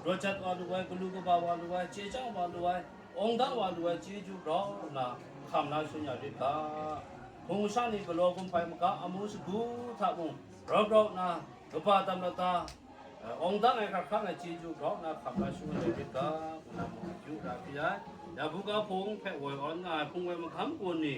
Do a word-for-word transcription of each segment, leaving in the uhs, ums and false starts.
Rawt jat wa lu ai, galu kaba wa lu ai, chye chyang wa lu ai, awng dang wa lu ai chyeju grau nna hkam la shangun ya rit ga. Hpung masha ni galaw gumhpai maga amu shagu hta mung, rau grau nna kaba tam lata, eh, awng dang ai hkra hkrang ai chyeju grau nna hkam la shangun ya rit ga, ngu na mung akyu ra hpyi ai. Ya buga hpung hpe woi awn nga ai hpung woi magam kun ni,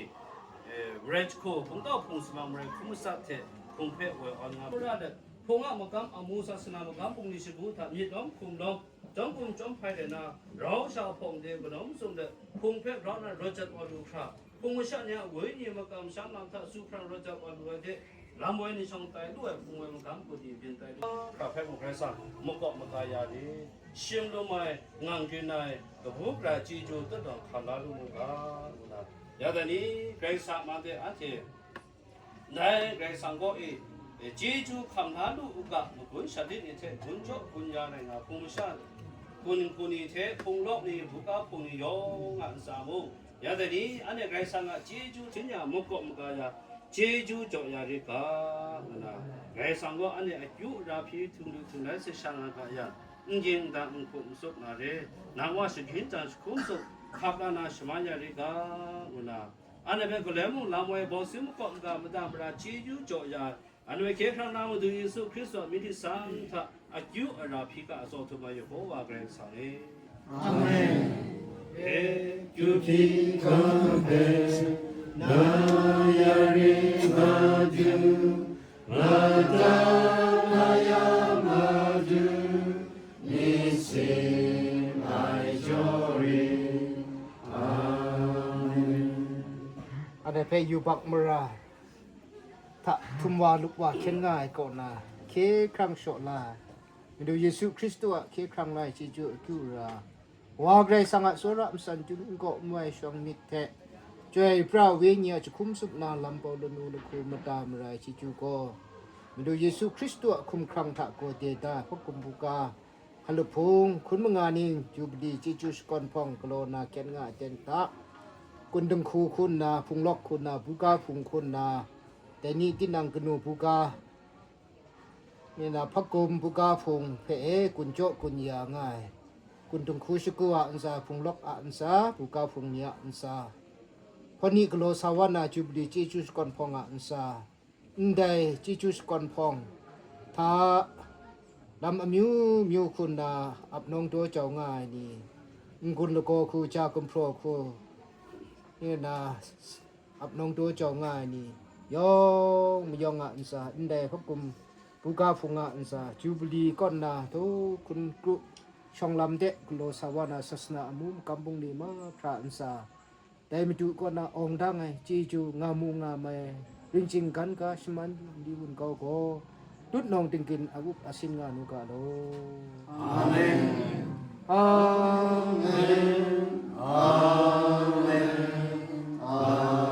eh, marai jahku, hpungtau hpung samang marai hkrum matsat hte hpung hpe woi awn nga ai. Hpung a magam amu, sasana magam bungli shagu hta myit lawm hkum lawm, chyawm kum chyawm hpai rai na, rau sha hpawng de, malawm sum de, hpung hpe grau nna rawt jat wa lu hkra, hpung masha ni a wenyi makam sha lam hta su hprang rawt jat wa lu ai de, lam woi ni shawng tai lu ai hpung woi magam kun ni byin tai lu hkra hpe mung Karai Kasang makawp maga ya ni, shim lum ai, ngang grin ai, kabu gara chyeju tutdawn hkam la lu mu ga, ngu na, ya dai ni, Karai Kasang a man de anhte, ndai Karai Kasang kaw e, e, chyeju hkam la lu u ga, magun shalit ni hte gun jaw gun ya rai nga, hpung masha kun, kun ni hte hpung lawk ni, buga hpung ni yawng a ntsa mung, ya dai ni, anhte Karai Kasang a chyeju htin ya, makawp maga ya, chyeju jaw ya rit ga, ngu na, Karai Kasang gaw anhte akyu ara hpyi htung lu htung lai hte sha nga ga yang, n ging n dang, n hkum n tsup nga re, nang wa shagrin jang jahkum tsup hkap la na shaman ya rit ga, ngu na, anhte hpe galoi mung lam woi bawng sin makawp maga mada mara chyeju jaw ya, anhte hpe hkye hkrang na Madu Yesu Hkristu a myit hte sang hta akyu ara hpyi ga atsawm htum ai Yehowa Karai Kasang e. Amen. Akyu hpyi ga hpe na ya rit Madu, lata na ya Madu, myit sin ai jaw rit. Amen. Anhte hpe yubak mara hta htum wa lup wa hkyen nga ai kaw na, hkye hkrang shaw la ai, Madu Yesu Hkristu a hkye hkrang la ai chyeju akyu ara, Wa Karai Kasang a tsawra matsan chyum n kaw n wai shawng myit hte, Chyoi Pra Wenyi a jahkum tsup na lampau lanu lahku mada mara ai chyeju gaw, Madu Yesu Hkristu a hkumhkrang hta gaw de da ai hpawk hkum buga, hkalup hpung, hkun manga ning, Jubili chyeju shakawn hpawng galaw na kyat nga ai aten hta, kun dinghku hku nna, hpung lawk hku nna, buga hpung hku nna, dai ni tinang kanu buga, ni na hpawk hkum buga hpung hpe e kun jaw kun ya nga ai, kun dinghku shagu a ntsa, hpung lawk a ntsa, buga hpung ni a ntsa, hpawt ni galaw sa wa na Jubili chyeju shakawn hpawng a ntsa, ndai chyeju shakawn hpawng hta lam amyu myu hku nna ap nawng daw jau nga ai ni, n-gun lagaw hku, ja gumhpraw hku, ni na ap nawng daw jau nga ai ni, yawng mayawng a ntsa, ndai hpawk hkum buga hpung a ntsa, Jubili kaw nna htu hkun kru shawng lam de galaw sa wa na sasana amu makam bungli mahkra ntsa, dai Madu kaw na awng dang ai chyeju nga mu nga mai, ring ching gan ga shaman li wun kau gaw, tutnawng tingkin a up a sin nga nu ga law. Amen. Amen. Amen. Amen.